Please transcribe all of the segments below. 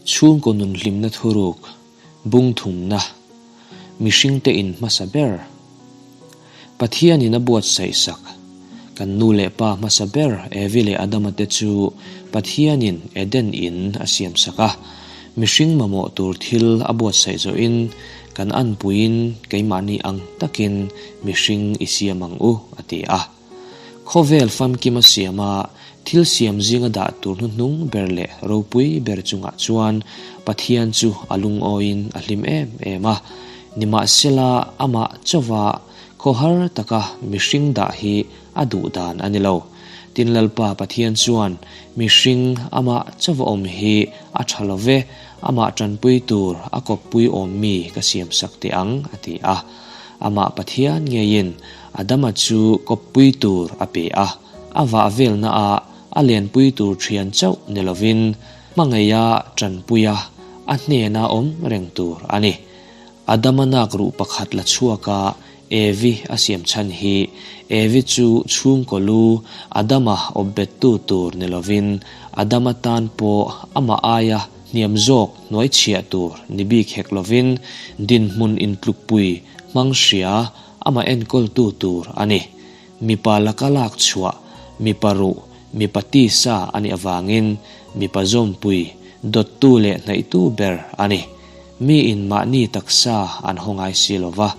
Chhungkaw nun hlimna thuruk, bung thumna, mihringte in hmasa ber. Pathianin a buatsaih sak. Kan nu leh pa hmasa ber Evi leh Adama te chu Pathianin Eden in a siam sak a. Mihring mamawh tur thil a buatsaih zawhin kan anpuiin keimahni ang takin mihring i siam ang u a ti a. Khawvel famkim a siam a, thil siam zinga dah tur hnuhnung ber leh ropui ber chungah chuan Pathian chu a lungawiin a hlim em em a. Nimahsela, amah chauva khawhar taka mihring dah hi a duh dan a ni lo. Tin Lalpa Pathian chuan mihring amah chauva awm hi a tha lo ve, amah tanpui tur a kawppui awm mi ka siamsak teh ang, a ti a. Amah Pathian ngeiin Adama chu kawppui tur a pe a, a vah velna ah a lenpui tur thian chauh ni lovin hmangaih a tanpui a, a hnena awm reng tur a ni. Adama nak ruh pakhat la chhuak a Evi a siam chhan hi Evi chu chhungkaw lu Adama awpbettu tur ni lovin Adama tan pawh amah aia hniam zawk hnuai chhiah tur ni bik hek lovin dinhmun intlukpui hmang hria amah enkawltu tur a ni. Mipa laka lak chhuah, mipa ruh, mipa tisa a nih avangin mipa zawmpui, dawttu leh hnaihtu ber a ni. Miin mahni taksa an haw ngai si lo va,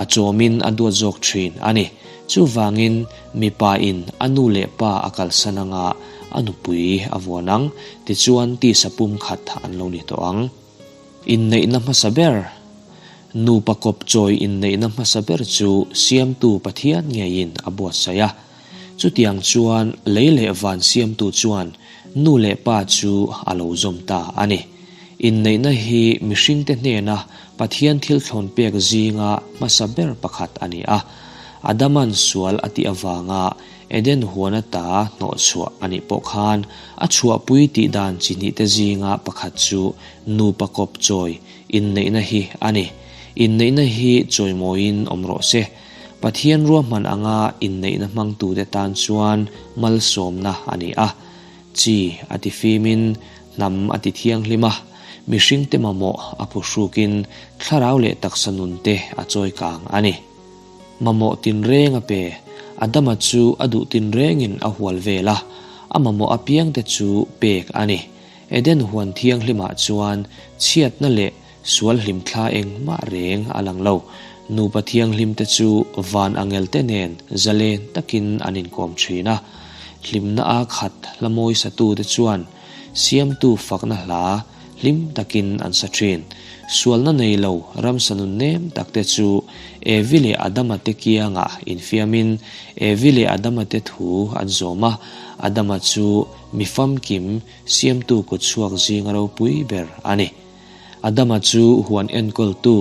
a chawmin a duat zawk thin a ni. Chuvangin mipa in a nu leh pa a kalsan anga a nupui a vuan ang, tichuan tisa pumkhat an lo ni tawh ang. Inneihna hmasa ber, Nupa kawp chawi inneihna hmasa ber chu Siamtu Pathian ngeiin a buatsaih a. Chutiang chuan lei leh van Siamtu chuan nu leh pa chu a lo zawm ta a ni. Inneihna hi mihringte hnena Pathian thil thlawn pek zinga hmasa ber pakhat a ni a. Adaman sual a tih avanga Eden huan ata hnawhchhuah a nih pawh khan a chhuahpui tih dan chi hnihte zinga pakhat chu nupa kawp chawi inneihna hi a ni. Inneihna hi chawimawiin awm rawh se. Pathian ruahman anga inneihna hmangtute tan chuan malsawmna a ni a. Chi a ti fimin hnam a ti thianghlim a, mihringte mamawh a phuhrukin thlarau leh taksa nunte a chawi kang a ni. Mamawh tinreng a pe. Adama chu a duh tinrengin a hual vel a, a mamawh apiangte chu pek a ni. Eden huan thianghlimah chuan chhiatna leh sual hlimthla engmah reng a lang lo. Nupa thianghlimte chu van angelte nen zalen takin an inkawm thin a. Hlimna a khat hla mawi satute chuan Siamtu fakna hla hlim takin an sa thin. Sualna nei lo ramsa nun nem takte chu Evi leh Adama te kiangah infiamin Evi leh Adama te thu an zawm a, Adama chu mi famkim siamtu kutchhuak zinga ropui ber a ni. Adama chu huan enkawltu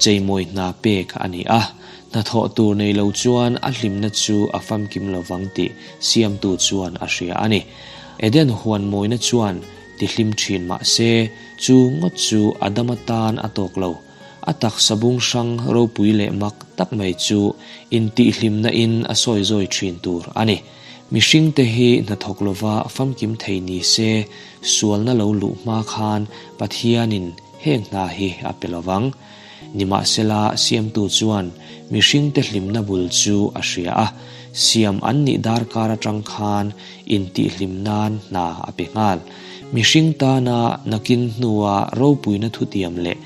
cheimawi hna pek a ni a, hnathawh tur nei lo chuan a hlimna chu a famkim lovang tih siamtu chuan a hria a ni. Eden huan mawina chuan ti hlim thin mah se, chu ngawt chu Adama tan a tawk lo. A taksa bung hrang ropui leh mak tak mai chu intihhlimna in a sawi zawi thin tur a ni. Mihringte hi hnathawk lova famkim thei ni se, sualna lo luh hma khan Pathianin heng hna hi a pe lovang. Nimahsela, Siamtu chuan mihringte hlimna bul chu a hria a, siam an nih darkar atang khan intihhlim nan hna a pe nghal. Mihring tana nakin hnua ropuina thutiam leh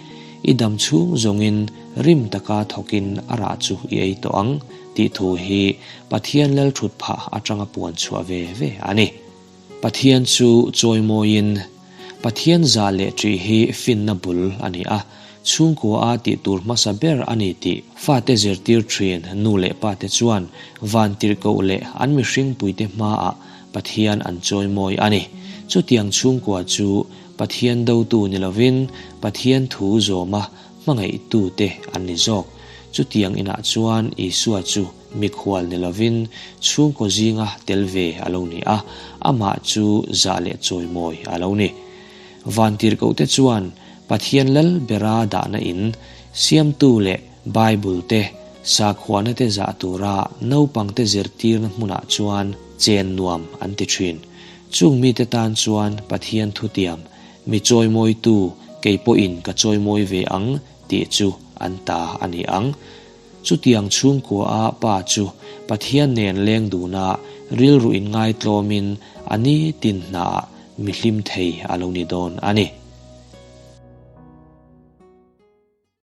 i dam chhung zawngin rim taka thawkin a rah chu i ei tawh ang tih thu hi Pathian lal thut phah atanga puan chhuah ve ve a ni. Pathian chu chawimawiin Pathian zah leh ṭih hi finna bul a ni a, chhungkua a tih tur hmasa ber a ni tih fate zirtir ṭhin nu leh pate chuan van tirhkoh leh an mihring puite hmaah Pathian an chawimawi a ni. Chutiang chhungkua chu Pathian dotu ni lovin Pathian thu zawma hmangaihtute an ni zawk. Chutiang inah chuan Isua chu Mikhual ni lovin chhungkaw zinga tel ve a lo ni a, amah chu zah leh chawimawi a lo ni. Vantirhkohte chuan Pathian lal bera dahna in siamtu leh Bible te, sakhuana te zah tura naupangte zirtirna hmunah chuan chen nuam an ti thin. Chung mite tan chuan Pathian thutiam. Mi chawimawitu kei pawhin ka chawimawi ve ang tih chu an ta a ni ang. Chutiang chhungkua a pa chu Pathian nen leng duna rilru inngaitlawmin a nitin hnaah mi hlim thei a lo ni dawn a ni.